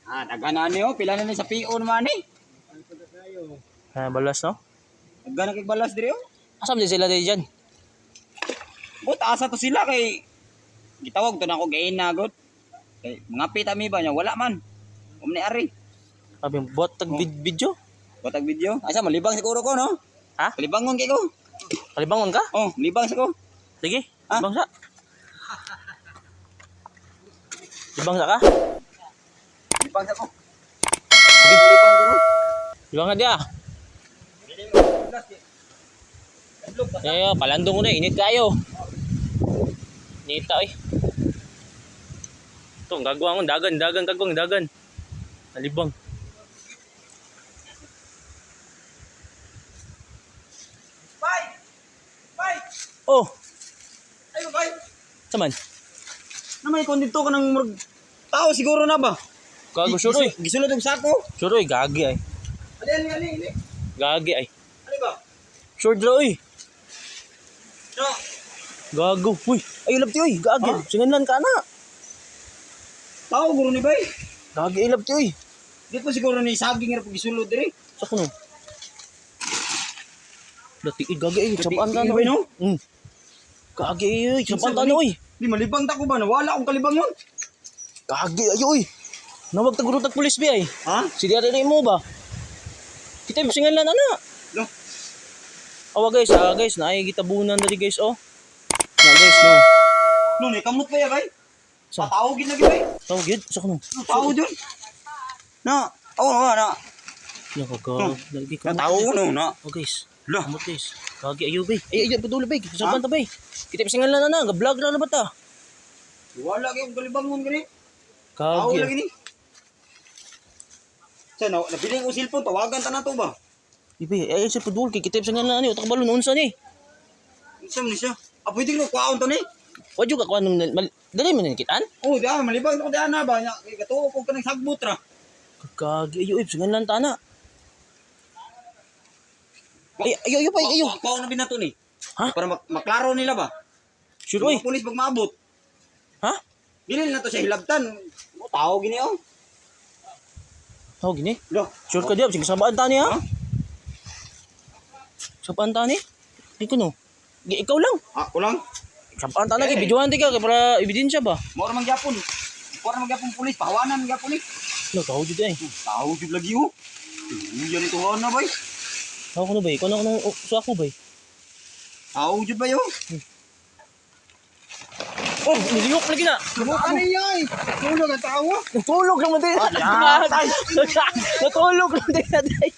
Ah, daghan na ni oh, pila na ni sa PO naman ni. Ah, balas no? Daghan na kay balas diri oh. Asa man sila diri dyan? But asa to sila kay gitawag to na ako gain na god. Kay mga pita mi ba niya wala man. Umni ari. Sabi, buhat tag video? Batag video. Asa malibang siguro ko no? Ha? Kalibangon kay ko. Kalibangon ka? Oh, libang sa ko. Sige, Ah? libang sa. Libang sa ka? Libang sa ko. Sige, libang ko no. Libang ka diya. Eh, palandong ko na, init kayo. Init ta, eh. Ito, ang gagawa ko, dagan, dagan, kagwang, dagan. Nalibang. Bye. Bye. Oh, Ay, bye. saman. Na may kon dito ka ng murag tao siguro na ba? Gago, sure, oy. Gisulod og sako. Sure, oy, gagi ay. Ali ali ali. ali. Gagi ay. Ali ba? Sure, draw, oy. No. Gago. Uy, ay, labti, oy. Gagi. Ha? Singanlan ka na. Tao guro ni bay. Gagi, ay, labti, oy. Dito siguro ni saging ra pag gisulod diri. Sa kuno. Dati, eh, gagi, ay. Sabaan ka na, Tingin oy. ba, no? Gagi, ay, oy. Sabaan ka na, oy. Di malibang ta ko ba nawala akong kalibangon. Gagi, ay, oy. Nawag taguro tag pulis, bi, ay. Ha? Si Diara na mo ba? Kita yung singalan ana. Lo. Awa guys, ah guys, naay gitabunan dali guys oh. Na guys, no. No, ni kamot pa ya bay. Sa Patawag gid lagi bay. tawag yun, sa kuno. No, tao dun. No. Oh, oh, na. Nako ka, lagi Na ka. tao no, na. Oh guys. Lo. Kamot guys. Gagi ayo bay. Ay ay padulo bay. Sa ta bay. Kita yung singalan ana, ga-vlog na na ba ta? Wala kay akong kalibangon gani. Tao Gagi. lagi ni. Sa na nabili ko cellphone tawagan ta na to ba. Ibe, ay sa padul kay kita yung singalan ani, utak balon unsa ni? Unsa man ni siya? Ah, pwede ko kwaon to ni. Wadyo ka kuan dali man ni kitan? Oh, di ah, malibang ko di ana ba nya kay katuo ko kanang sagbot ra. Gagi ayo ib singalan ta ana. Ay ayo ayo bay ayo. Kwaon na binato ni. Ha? Para maklaro nila ba? Sure oy. Mga pulis pag maabot. Ha? Dili na to siya hilabtan. O, tao gini oh. Tawag gini. Lo. Sure ka diab, sige sabaan ta ni ha? Ha? Sabaan ta ni? Di ko no. Ikaw lang. Ako lang. Sabaan ta na kay Eh. videohan ti ka kay para ebidensya ba. Mao ra man gyapon. Mao ra man gyapon pulis pahawanan gyapon ni. No, tao jud ay. Tao jud lagi oh. Uyan ito na bay. Tao ko no bay, ikaw na ko oh, sa ako bay. Tao jud bay oh. Oh, niliyok lagi na. Ano yan? Tulog ang tao. Natulog lang man din. Natulog lang din.